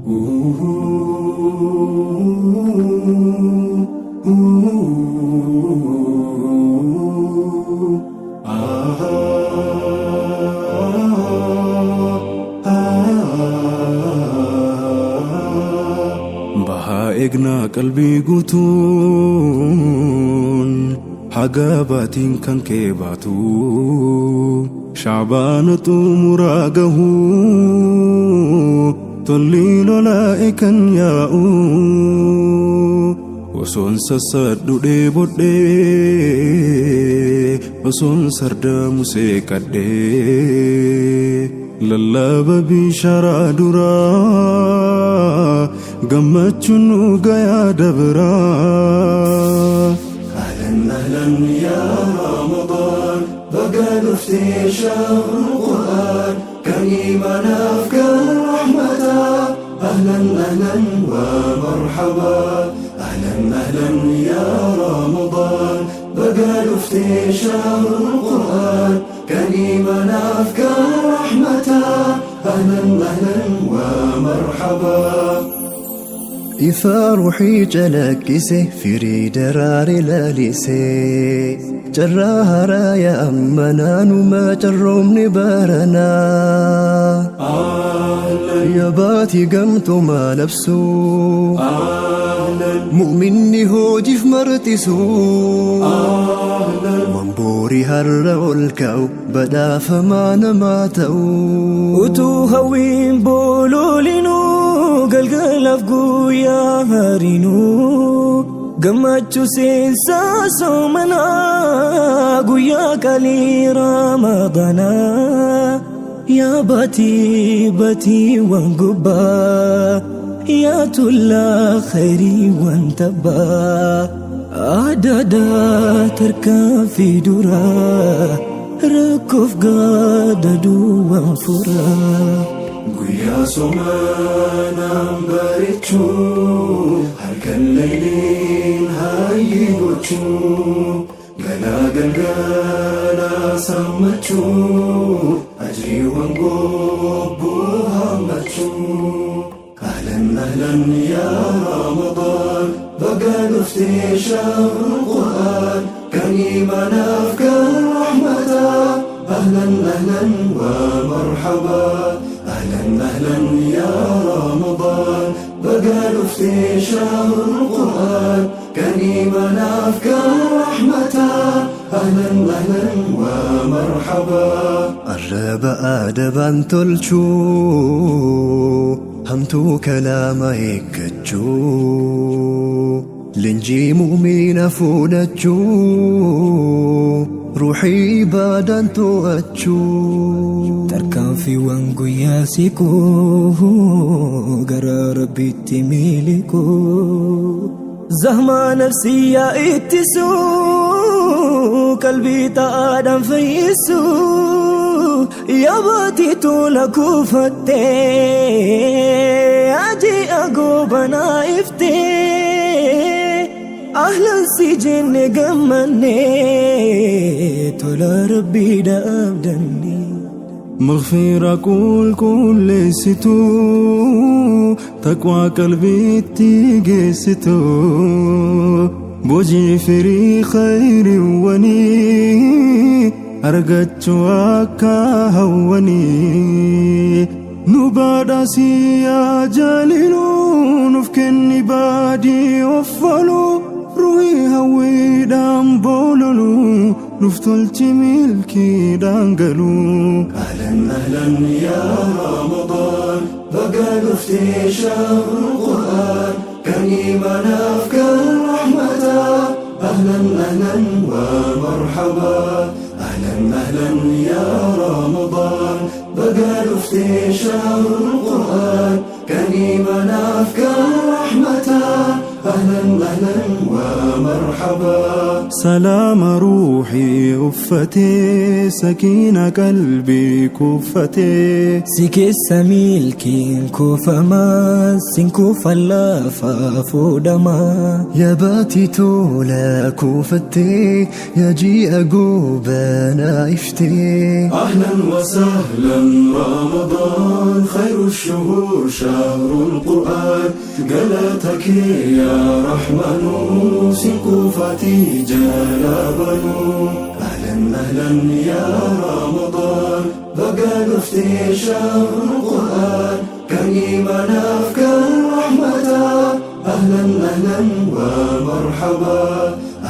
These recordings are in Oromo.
Bahaa eegnaa qalbii guutuun haga baatiin kan kee baatu shaabaana xumuraa gahuu tolli lolaa'e kan yaa'u osoon sassadhu dheebodhee osoon sardaamu seeqadhee lallaba bisharaa duraa gammachuun nu gayaa dabraa. أهلا أهلا يا رمضان بقى نفتي شهر القرآن كان إيمانا كان رحمة أهلا أهلا ومرحبا أهلا أهلا يا رمضان بقى نفتي شهر القرآن كان إيمانا كان رحمة أهلا أهلا ومرحبا. Ifa ruuxii calaqqise, firii daraare laalise, carraa haraaya ammanaanuma carroomni baranaa. Yaa baatii gamtumaa labsuu, mu'minni hojiif marxisu, wamboorii har'a ol ka'u badhaafamaa namaa ta'u. Utuu hawwiin boloolinuu, galgalaaf guyyaa harinuu, gammachuu seensaa soomanaa, guyyaa qalii Ramadaanaa. Yaa baatii baatiiwwan gubbaa, yaa tullaa khayriiwwan tabbaa, adadaa tarkaanfii duraa, rakkoof gaadaduuwwan furaa. Guyyaa soomanaan bareechuu, halkan layliin hayyii gochuu, galaa galgala sammachuu, ajriiwwan gobbuu hammachuu. أهلا أهلا يا رمضان بقى نفتي شهر القرآن كان إيمانا كان رحمة أهلا أهلا ومرحبا أهلا أهلا يا رمضان بقى نفتي شهر القرآن كان إيمانا كان رحمة أهلا أهلا ومرحبا. Arraba adabaan tolchuu, hamtuu kalaama eeggachuu, leenjii mu'mina fudhachuu, ruuxii ibaadaan to'achuu. Tarkaanfiiwwan guyyaa siquu, gara Rabbiitti miliquu, zahmaa nafsiyyaa ittisuu, qalbii ta'aadhaan fayyisuu. Yaa baatii tola kuufattee, aji'a goobanaa iftee, ahlan si jenne gammannee, tola Rabbii dhaabdanne. Maghfira qulqulleessitu, taqwaa qalbiitti geessitu, bojii firii khayriiwwanii argachuu akka hawwanii nu badhaasii yaa jaaliluu nuuf kenni baadii offaluu ruhii hawwiidhaan bololuu nuuf tolchi milkiidhaan galuu. أهلا أهلا يا رمضان بقى نفتي شهر القرآن كان إيمانا كان رحمة أهلا أهلا ومرحبا أهلا أهلا يا رمضان بقى نفتي شهر القرآن كان إيمانا كان رحمة أهلا أهلا ومرحبا. ومرحبا. Salaama ruuhii uffatee, sakiina qalbii kuufatee. Si keessa milkiin kuufamaa, sin kuufan lafaa fuudhamaa. Yaa baatii tola kuufattee, yaa ji'a goobanaa iftee. أهلا وسهلا رمضان، خير الشهور شهر القرآن. Galata kee يا رحمن، sin kuufatee jala banu. أهلا أهلا يا رمضان، baga dhufte شهر القرآن. Kan iimaanaaf kan rahmataa. أهلا أهلا ومرحبا.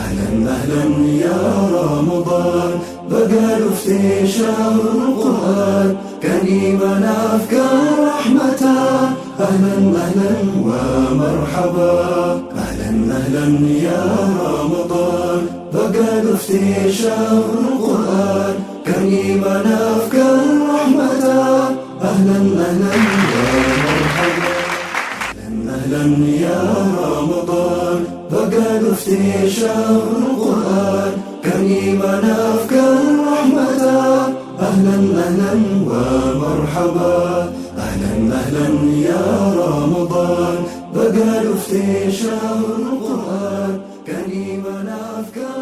أهلا أهلا يا رمضان، baga dhufte شهر القرآن. Kan iimaanaaf kan rahmataa. أهلا أهلا ومرحبا. أهلا أهلا يا رمضان، baga dhufte شهر القرآن. Kan iimaanaaf kan rahmataa. أهلا أهلا ومرحبا. أهلا يا رمضان، baga dhufte شهر القرآن. Kan iimaanaaf kan rahmataa. أهلا أهلا ومرحبا. أهلا أهلا يا رمضان، baga dhufte شهر القرآن. Kan iimaanaaf kan